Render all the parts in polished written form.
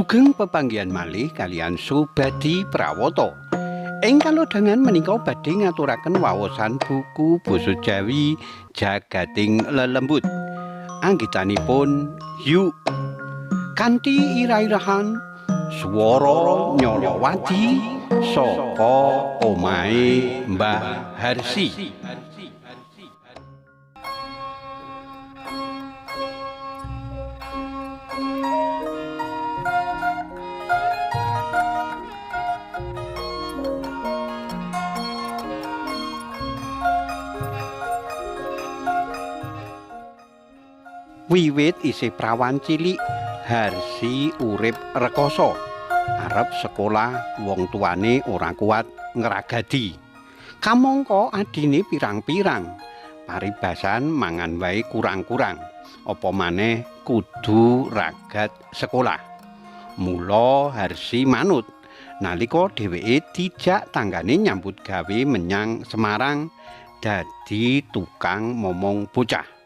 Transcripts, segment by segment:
Sugeng pepanggihan malih kaliyan Subadi Prawata. Ing kalodhangan menika badhe ngaturaken waosan buku basa Jawi Jagating Lelembut. Anggitanipun Yuk kanthi ira-irahan swara nyolowadi saka omahe Mbah Harsi. Wiwit isih prawan cilik, Harsi urip rekoso. Arep sekolah wong tuane ora kuat ngragadi. Kamangka adine pirang-pirang, paribasan mangan wae kurang-kurang. Apa maneh kudu ragat sekolah. Mula Harsi manut nalika dheweke dijak tanggane nyambut gawe menyang Semarang dadi tukang momong bocah.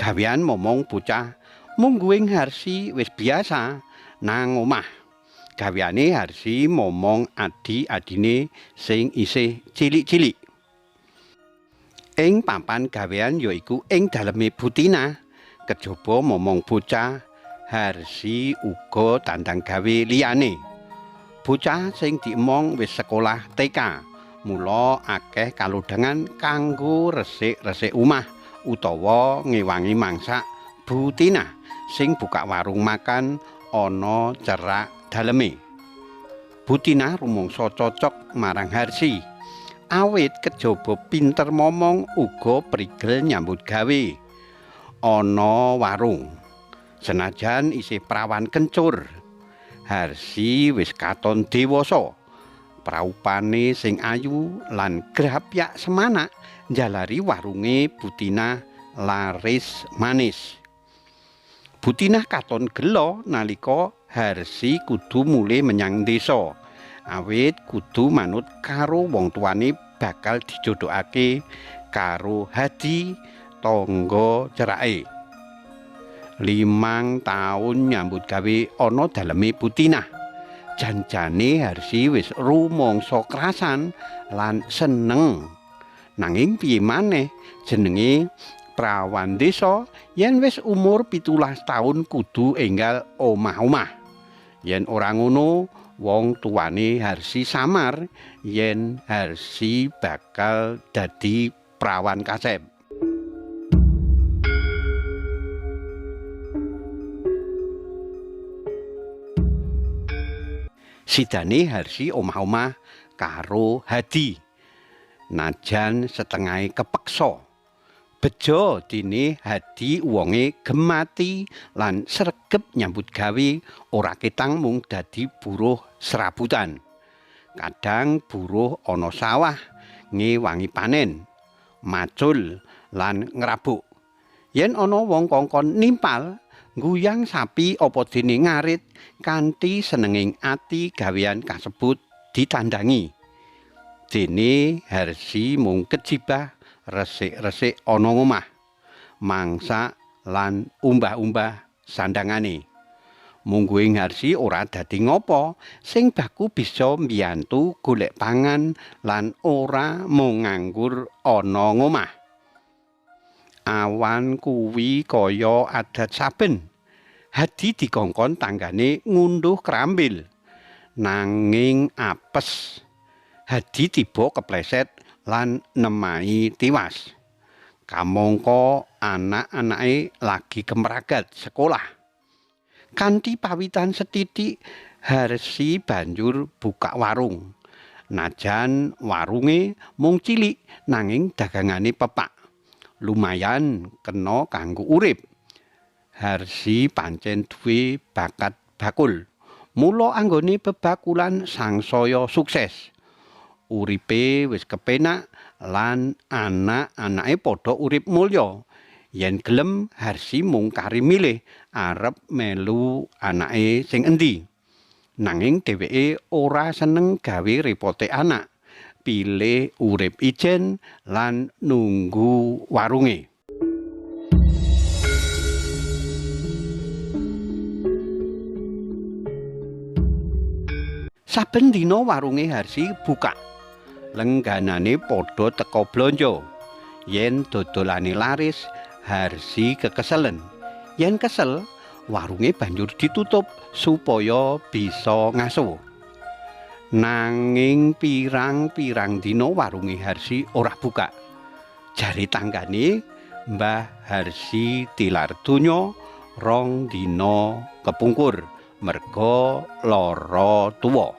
Gawean momong bocah mungguing Harsi wis biasa nang omah. Gaweane Harsi momong adi-adine sing isih cilik-cilik. Ing papan gawean yaiku ing daleme Butina, kejaba momong bocah, Harsi uga tandang gawe liyane. Bocah sing diemong wis sekolah TK, mula akeh kalodhangan kanggo resik-resik omah utawa ngewangi mangsak Butina sing buka warung makan ana cerak daleme. Butina rumangsa cocok marang Harsi. Awit kejaba pinter momong uga prigel nyambut gawe ana warung. Senajan isih prawan kencur, Harsi wis katon dewasa. Praupane sing ayu lan grapyak semanak njalari warunge Butina laris manis. Butina katon gela nalika Harsi kudu mulih menyang desa. Awit kudu manut karo wong tuane bakal dijodhokake karo Hadi tangga cerake. 5 taun nyambut gawe ana daleme Butina. Janjane Harsi wis rumangsa krasan lan seneng. Nanging piye maneh jenenge prawan desa yen wis umur 17 taun kudu enggal omah-omah. Yen ora ngono, wong tuane Harsi samar yen Harsi bakal dadi prawan kasep. Sidane Harsi omah-omah karo Hadi. Najan setengahe kepeksa. Bejo dene Hadi wonge gemati lan sregep nyambut gawe ora ketang mung dadi buruh serabutan. Kadang buruh ana sawah ngewangi panen, macul lan ngrabuk. Yen ana wong kongkon nimpal, ngguyang sapi apa dene ngarit kanthi senenging ati gawean kasebut ditandangi. Dene Harsi mung kejibah resik-resik ana ngomah, mangsak lan umbah-umbah sandangane. Mungguing Harsi ora dadi ngopo, sing baku bisa mbiyantu golek pangan lan ora mung nganggur ana ngomah. Awan kuwi kaya adat saben. Hadi dikongkon tanggane ngunduh krambil. Nanging apes. Hadi tiba kepleset lan nemahi tiwas. Kamangka anak-anake lagi kemragat sekolah. Kanthi pawitan sethithik, Harsi banjur buka warung. Najan warunge mung cilik nanging dagangane pepak. Lumayan kena kanggo urip. Harsi pancen duwe bakat bakul. Mula anggone bebakulan sangsaya sukses. Uripe wis kepenak lan anak-anake padha urip mulya. Yen gelem Harsi mung kari milih arep melu anake sing endi. Nanging dheweke ora seneng gawe repote anak. Pilih urip ijen lan nunggu warunge. Saben dina warunge Harsi buka. Lengganane padha teka blonjo. Yen dodolane laris, Harsi kekeselen. Yen kesel, warunge banjur ditutup supaya bisa ngaso. Nanging pirang-pirang dina warunge Harsi ora buka. Jare tanggane, Mbah Harsi tilar donya 2 dina kepungkur merga lara tuwa.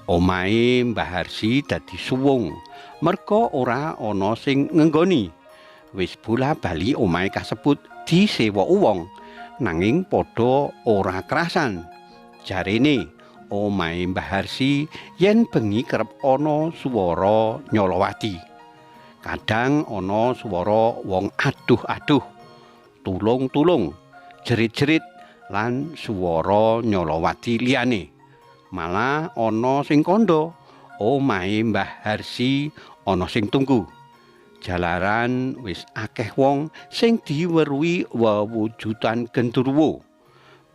Omahe Mbah Harsi dadi suwung merga ora ana sing ngenggoni. Wis bola-bali omahe kasebut disewa wong, nanging padha ora krasan. Jarene omahe Mbah Harsi yen bengi kerep ana swara nyolowati. Kadang ana swara wong aduh-aduh, tulung-tulung, jerit-jerit lan swara nyolowati liyane. Malah ana sing kandha omahe Mbah Harsi ana sing tunggu. Jalaran wis akeh wong sing diweruhi wewujudan gendruwo.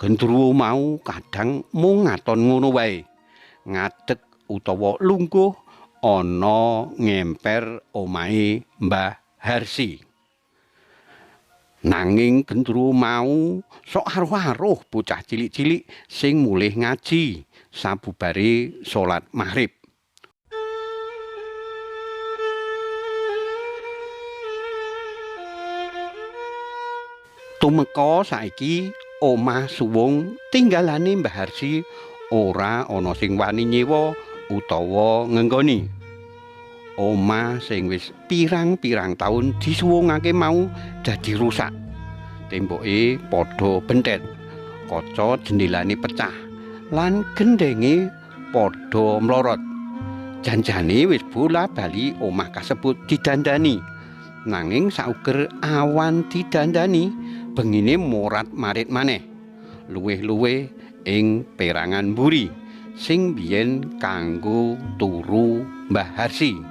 Gendruwo mau kadang mung ngaton ngono wae, ngadeg utawa lungguh ana ngemper omahe Mbah Harsi. Nanging gendruwo mau sok aruh-aruh bocah cilik-cilik sing mulih ngaji sabubare salat maghrib. Tumeka saiki omah suwung tinggalane Mbah Harsi ora ana sing wani nyewa utawa ngenggoni. Omah sing wis pirang-pirang taun disuwungake mau dadi rusak. Temboke padha bentet, kaca jendelane pecah, lan gendenge padha mlorot. Janjane wis bola-bali omah kasebut didandani. Nanging sauger awan didandani, bengine morat-marit maneh. Luwih-luwih ing perangan mburi sing biyen kanggo turu Mbah Harsi.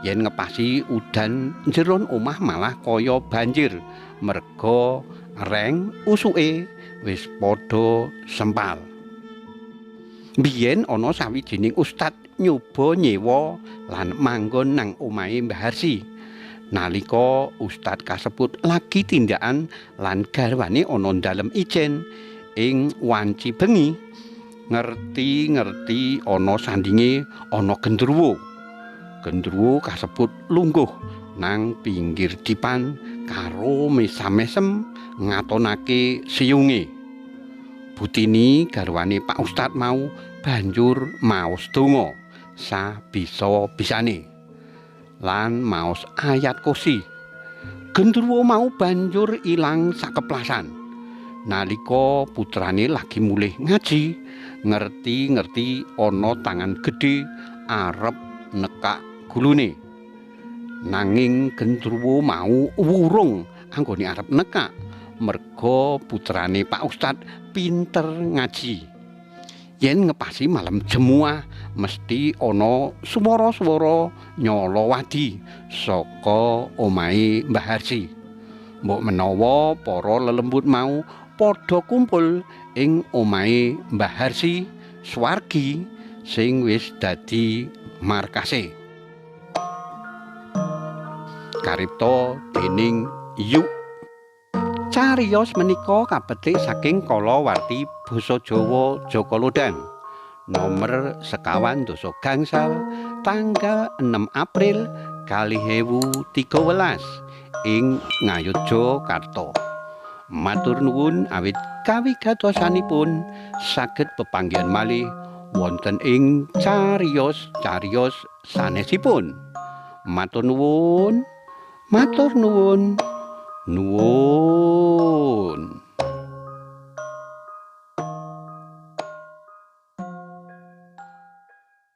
Yen ngepasi udan njeron omah malah kaya banjir merga reng usuke wis padha sempal. Biyen ana sawijining ustad nyoba nyewa lan manggon nang omahe Mbah Harsi. Nalika ustad kasebut lagi tindakan lan garwane ana dalem ijen ing wanci bengi, ngerti-ngerti ana sandinge ana gendruwo. Gendruwo kasebut lungguh nang pinggir dipan karo mesam-mesem ngatonake siyunge. Butini garwane Pak Ustad mau banjur maos donga sabisa-bisane lan maos ayat kursi. Gendruwo mau banjur ilang sakeplasan. Nalika putrane lagi mulih ngaji, ngerti-ngerti ana tangan gedhe arep nekak gulune. Nanging gendruwo mau wurung anggone arep nekak merga putrane Pak Ustad pinter ngaji. Yen ngepasi malam jemuah mesti ana swara-swara nyolowadi saka omahe Mbah Harsi. Mbok menawa para lelembut mau padha kumpul ing omahe Mbah Harsi swargi sing wis dadi markase. Karipta dening Yuk. Cariyos menika kapetik saking kalawarti basa Jawa Jaka Lodhang nomer 25 tanggal 6 April 2013 ing Ngayogyakarta. Matur nuwun awit kawigatosanipun saged pepanggihan malih wonten ing cariyos-cariyos sanesipun. Matur nuwun, matur nuwun. Nuwun.